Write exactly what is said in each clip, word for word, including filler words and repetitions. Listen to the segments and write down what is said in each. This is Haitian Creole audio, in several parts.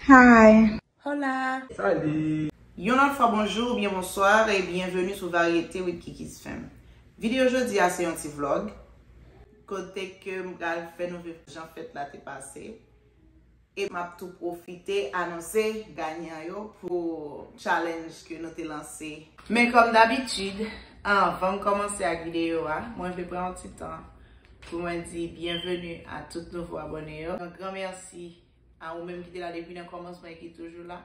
Hi. Hola. Salut. Yon lòt fwa, bonjou oubyen bonswa e byenveni sou Variété with Kiki's Femme. Videyo jodi a se yon ti vlog kote ke m pral fè nou viv jan fèt la te pase. E m ap tou pwofite anonse ganyan yo pou challenge ke nou te lanse. Men kòm dabitid, anvan m kòmanse ak videyo a, mwen vle pran yon ti tan pou mwen di byenveni a tout nouvo abòne yo. Yon gran mèsi a ou menm ki te la depi nan kòmansman e ki toujou la.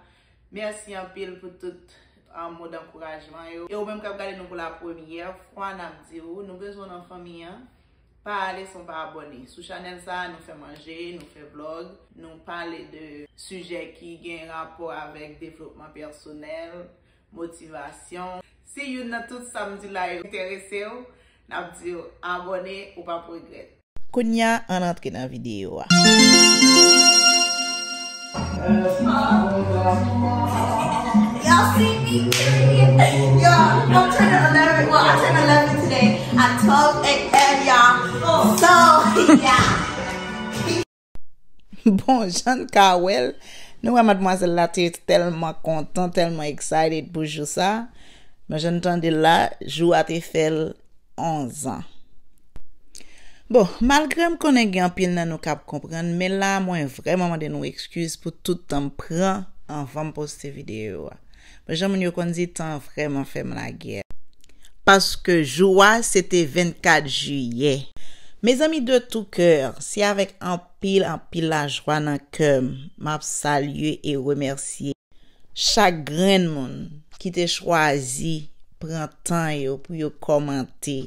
Mèsi anpil pou tout um, mo dankourajman yo. E ou menm k ap gade nou pou la premyè fwa, n ap di ou, nou bezwen w nan fanmi an. Pa ale san w pa abòne. Sou chanèl sa a, nou fè manje, nou fè vlog, nou pale de sijè ki gen rapò avèk devlopman pèsonèl, motivasyon. Si youn nan tout sa m di la yo enterese w, n ap di w abòne, ou p ap regrèt. Kounye a, ann antre nan videyo a. Y'all see me? Yo, I'm turning eleven. Well, I turn eleven today at twelve a.m., y'all. So, yeah. Bon, jan n ka wè l, nou wè madmwazèl la te tèlman kontan, tèlman excited pou jou sa. Men jan n tande l la, jou a te fè l onz an. Bon, malgre m konnen gen anpil nan nou k ap konprann, men la mwen vrèman mande nou ekskiz pou tout tan m pran anvan m poste videyo a. Men jan moun yo konn di, tan vrèman fè m lagè. Paske jou a se te vennkat jiyè. Mezanmi, de tout cœur, se avèk anpil, anpil lajwa nan kè m, m ap salye e remèsye chak grenn moun ki te chwazi pran tan yo pou yo kòmante,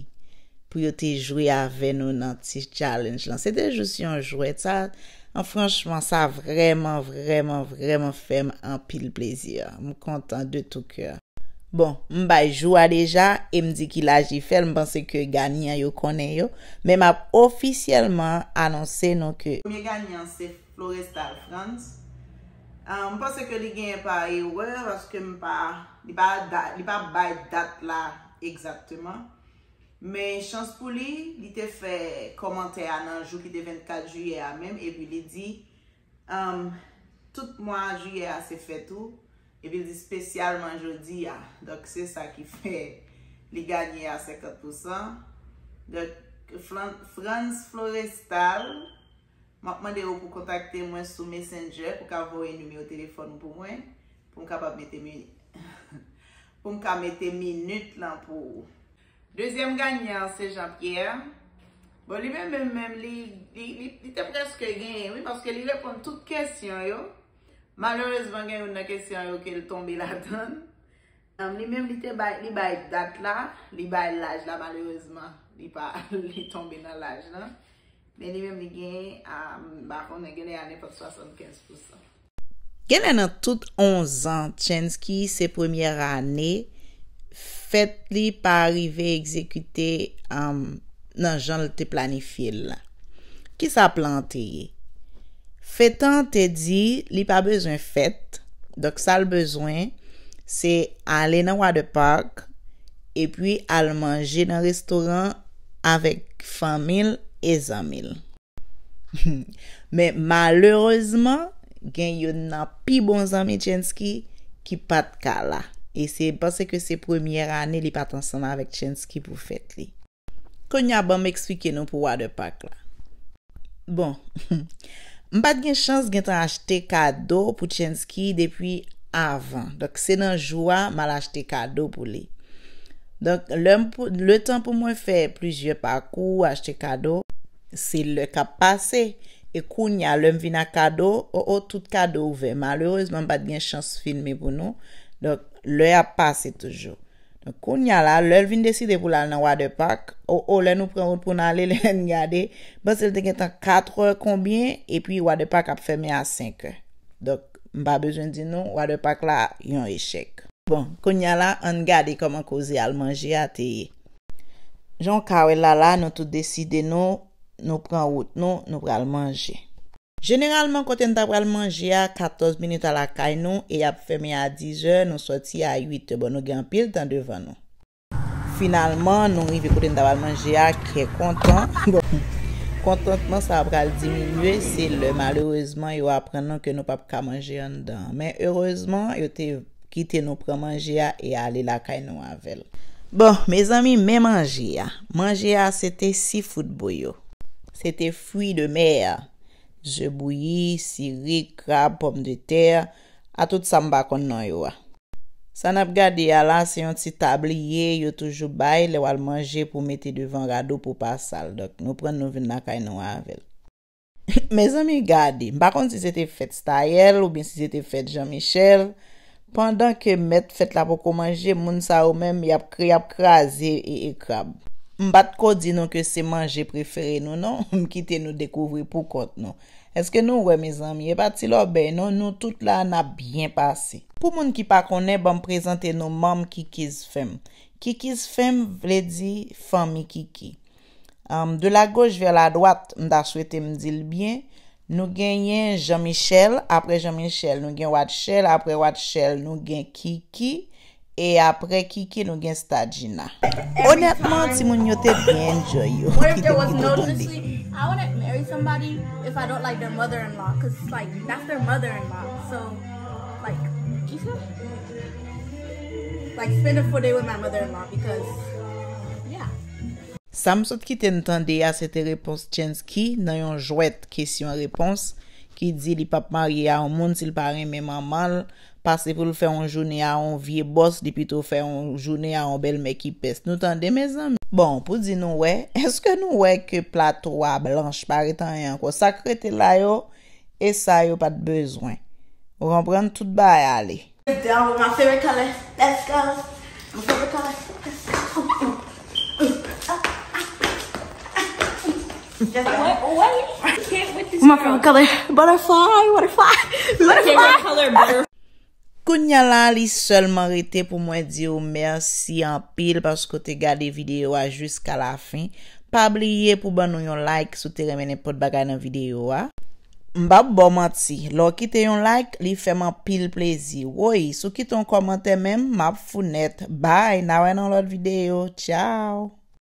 pou yo te jwe avè nou nan ti challenge lan. Se te jis yon jwèt. Sa, an, franchman, sa vrèman, vrèman, vrèman fè m anpil plezi. M kontan de tout cœur. Bon, m bay jou a deja e m di ki laj li fè l. M panse ke ganyan yo konnen yo. Men m ap ofisyèlman anonse nou ke premye ganyan se Florestal Frantz. Ah, m panse ke li genyen pa erè, paske m pa, li pa, da- li pa bay dat la egzakteman. Men chans pou li, li te fè kòmantè a nan jou ki te vennkat jiyè a menm, epi li di, um, tout mwa jiyè a se fèt ou, epi li di espesyalman jodi a. Donk, se sa ki fè li ganye a senkant pousan. Donk, Fran- Frantz Florestal, m ap mande ou pou kontakte mwen sou Messenger, pou ka voye nimewo telefòn ou pou mwen, pou m kapab mete mi- pou m ka mete minit lan pou ou. Dezyèm ganyan se Jean Pierre. Bon, li menm, menm, menm, li, li, li, li te prèske genyen, wi, paske li reponn tout kesyon yo. Malerezman, gen youn nan kesyon yo ke l tonbe ladann. Um, li menm, li te bay, li bay dat la, li bay laj la, malerezman, li pa, li tonbe nan laj lan. Men li menm, li gen, um, m pa konnen, genlè a nenpòt swasannkenz pousan. Genlè nan tout onz an Chensky, se premyè ane fèt li pa rive egzekite, um, nan jan l te planifye l la. Kisa plan an te ye? Fèt an te di li pa bezwen fèt, donk sa l bezwen se ale nan Water Park epi al manje nan restoran avèk fanmi l e zanmi l. Men malerezman, gen youn nan pi bon zanmi Chensky ki pa t ka la. E se, m panse ke se premyè ane li pa t ansanm avèk Chensky pou fèt li. Kounye a, ban m eksplike nou pou Water Park la. Bon, m pa t gen chans gentan achte kado pou Chensky depi avan. Donk, se nan jou a, m al achte kado pou li. Donk, lè m pou- letan pou mwen fè plizyè pakou, achte kado, se lè k ap pase. E kounye a, lè m vin ak kado, o, o, tout kado ouvè. Malerezman, m pa t gen chans filme pou nou. Donk, lè ap pase toujou. Donk, kounye a la, lè l vin deside pou l al nan Water Park, o, o, lè nou pran wout pou n ale, lè n gade, m panse l te gentan katrè konbyen, epi Water Park ap fèmen a senkè. Donk, m pa bezwen di nou, Water Park la, yon echèk. Bon, kounye a la, ann gade kòman koze al manje a te ye. Jan w ka wè la la, nou tout deside nou, nou pran wout nou, nou pral manje. Jeneralman, kote n ta pral manje a, katòz minit a lakay nou, e y ap fèmen a diz è, nou sòti a uit è. Bon, nou gen anpil tan devan nou. Finalman, nou rive kote n ta pral manje a, kè kontan. Bon, Kontantman sa a pral diminye, se lè malerezman yo aprann nou ke nou p ap ka manje anndan an. Men erezman, yo te kite nou pran manje a e ale lakay nou avè l. Bon, mezanmi, men manje a. Manje a, se te seafood bouyo. Se te fruits de mer. Ze bouyi, sirik, krab, pòmdetè, a tout sa m pa konn non yo a. Sa n ap gade a la, se yon ti tabliye yo toujou bay lè w al manje pou mete devan rad ou pou w pa sal. Donk, nou pran n, nou vin lakay nou avè l. Mezanmi, gade, m pa konn si se te fèt Stayel oubyen si se te fèt Jean Michel. Pandan ke mèt fèt la poko manje, moun sa yo menm, y ap kre, y ap kraze e, e krab. M pa t ko di nou ke se manje prefere nou, non. M kite nou dekouvri pou kont nou. Èske nou wè, mezanmi? E pa ti lòbèy, non, nou tout la, n ap byen pase. Pou moun ki pa konnen, ban m prezante nou manm Kiki's Fam. Kiki's Fam vle di fanmi Kiki. Um, de la gauche vers la droite, m ta swete m di l byen. Nou genyen Jean Michel, apre Jean Michel, nou gen Watchel, apre Watchel, nou gen Kiki, e apre Kiki, nou gen Stadjina. Onètman, timoun yo te byen enjoy yo. Ki te pito tande. I wouldn't marry somebody if I don't like their mother-in-law, 'cause, like, that's their mother-in-law. So, like, you feel? Like, spend a full day with my mother-in-law because, yeah. Sa m sot kite n tande a, se te repons Chensky nan yon jwèt kesyon-repons ki di li p ap marye a yon moun si l pa renmen manman l, pase pou l fè yon jounen a yon vye bòs, li pito fè yon jounen a yon bèlmè ki pès. Nou tande, mezanmi? Bon, pou di nou wè, èske nou wè ke plato a blanch, pa ret anyen ankò? Sa k rete la yo, e sa yo pa t bezwen. Ou konprann? Tout bagay ale. Down with my favorite color. Let's go. My favorite color. Let's go. Just What? What? I can't with this My girl. Favorite color. Butterfly. Butterfly. Butterfly. Favorite color, butterfly. Kounye a la, li sèlman rete pou mwen di w mèsi anpil paske w te gade videyo a jiska la fen. Pa bliye pou ban nou yon like si w te renmen nenpòt bagay nan videyo a. M p ap ba w manti, lè w kite yon like, li fè m anpil plezi. Woy, si w kite yon kòmantè menm, m ap fou nèt. Bye, n a wè nan lòt videyo. Tchao!